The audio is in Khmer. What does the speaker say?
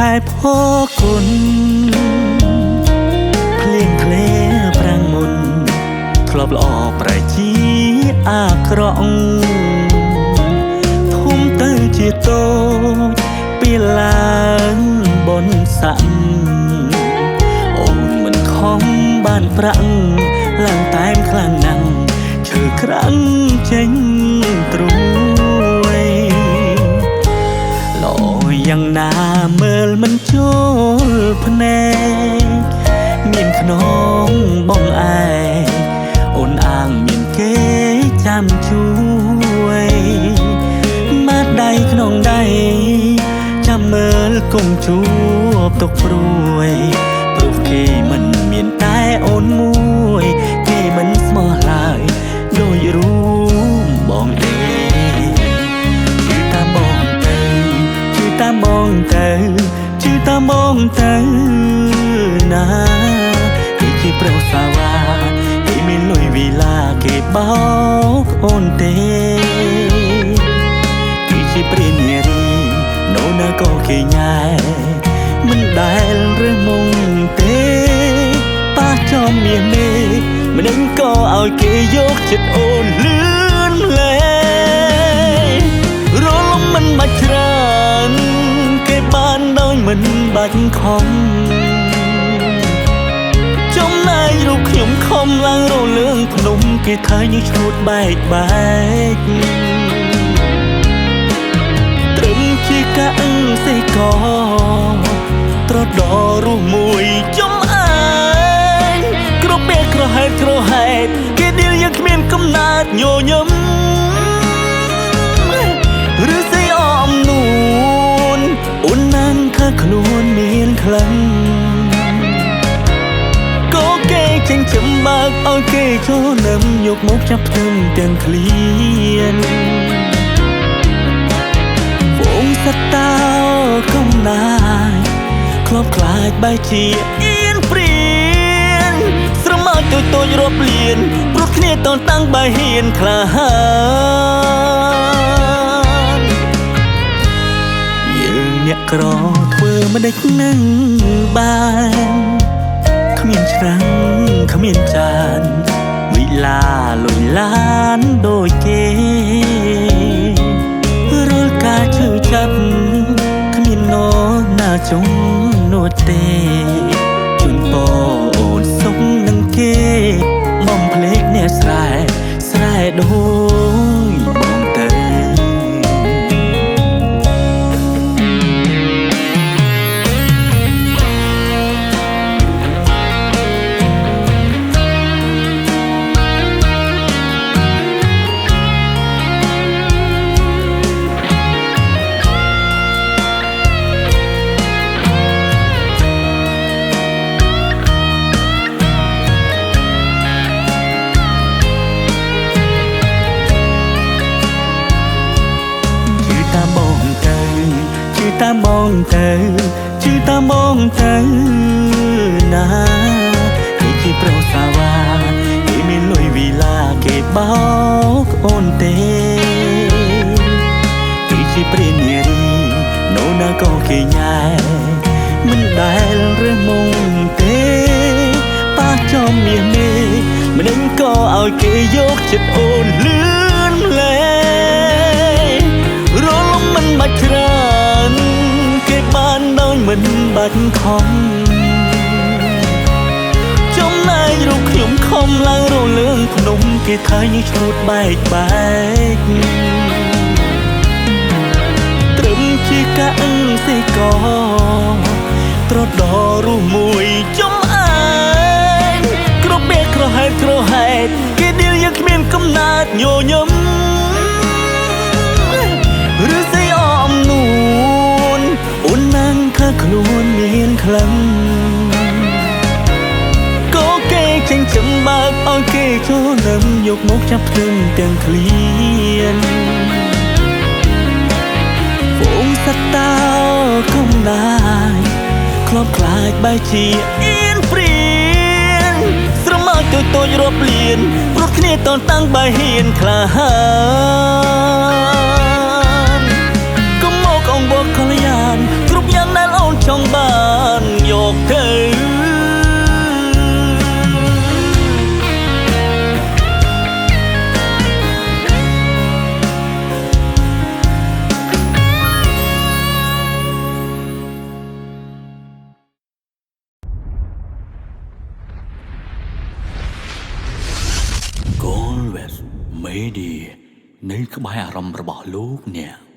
ខែផគុណភ្លៀងធ្លាប្រាំងមុនធ្លាប់ល្អប្រែជាអាក្រក់ធំទៅជាតូចពីឡើងបនស័កអូនមិនខំបានប្រាក់ឡើងតែមខ្លាំងណាស់ឈើក្រាំងចេញត្រួយល្អយ៉ាងណាមើលមិនចូលភ្នែកមានខ្នងបងឯងអូនអាងមានគេចាំជួយម៉ាត់ដៃក្នុងដៃចាំមើលគង់ជួបទុកព្រួយព្រោះគេមិនមានតែអូនមួយគេមិនស្មោះឡើយដោយរួមបងទេជឿតាមបងទៅជឿតាមបងទៅជឿតាមបងទៅណាគេជាប្រុសសាវ៉ាគេមានលុយវីឡាគេបោកអូនទេគេជាព្រាននារីនៅណាក៏គេញ៉ែមិនដែលរើសមុងទេប៉ះចំមាសមេម្នាក់ក៏ឲ្យគេយកចិត្តអូនលឿនម្លេះរលំមិនបាច់ច្រើនគេបានដោយមិនបាច់ខំចំណែករូបខ្ញុំខំឡើងរលើងភ្នំគេថាញឆ្លួតបែកបែកត្រឹមជាកាអឹងសេកត្រដរស់មួយចំឯងគ្រប់ពេលក្រហេតក្រហេតគេដៀលយើងគ្មានកំណើតញញឹមឬស្អីអមនួនអូនណានខាខ្លួនមានក្លិនក៏គេចិញ្ចឹមបើកឲ្យគេចូលនឹមយកមកចាប់ផ្ទឹមទាំងឃ្លានវងសត្វតោកំណាយក្លប់ខ្លាចបែជាអៀនព្រានស្រមោចតូចតូចរាប់លានព្រោះគ្នាតនតាំងបាយហ៊ានក្លាហានយើងអ្នកក្រធ្វើមិនដេចនឹងបានគ្មានឆ្នាំងគ្មានចានវិឡាលុយឡានដូចគេរាល់ការឈឺចាប់គ្មាននរណាចុងនោះទេជូនពរអូនសុខនឹងគេបំភ្លេចអ្នកស្រែស្រែដូចបងទៅតាមបងទៅជឿតាមបងទៅណាគេជាប្រុសសាវ៉ាគេមានលុយវីឡាគេបោកអូនទេគេជាព្រាននារីនៅណាក៏គេញ៉ែមិនដែលរើសមុងទេប៉ះចំមាសមេម្នាក់ក៏ឲ្យគេយកចិត្តអូនលឿនម្លេះរលំមិនបាច់ច្រើនគេបានដោយមិនបាច់ខំចំណែករូបខ្ញុំខំឡើងរលើងភ្នំគេថាញឆ្លួតបែកបែកត្រឹមជាកាអឹងសេកត្រដរស់មួយចំឯងគ្រប់ពេលក្រហេតក្រហេតគេដៀលយើងគ្មានកំណើតញញឹមឬស្អីអមនួនអូនណាងខាខ្លួនមានក្លិនក៏គេចិញ្ចឹមបើកឲ្យគេចូលនឹមយកមកចាប់ផ្ទឹមទាំងឃ្លានវងសត្វតោកំណាយក្លប់ខ្លាចបែជាអៀនព្រានស្រមោចតូចតូចរាប់លានព្រោះគ្នាតនតាំងបាយហ៊ានក្លាហានកុំមកអង្វរកល្យានគ្រប់យ៉ាងដែលអូន ចង់បានយកទៅ Goldwest Media នៅក្បែរអារម្មណ៍របស់លោកអ្នក។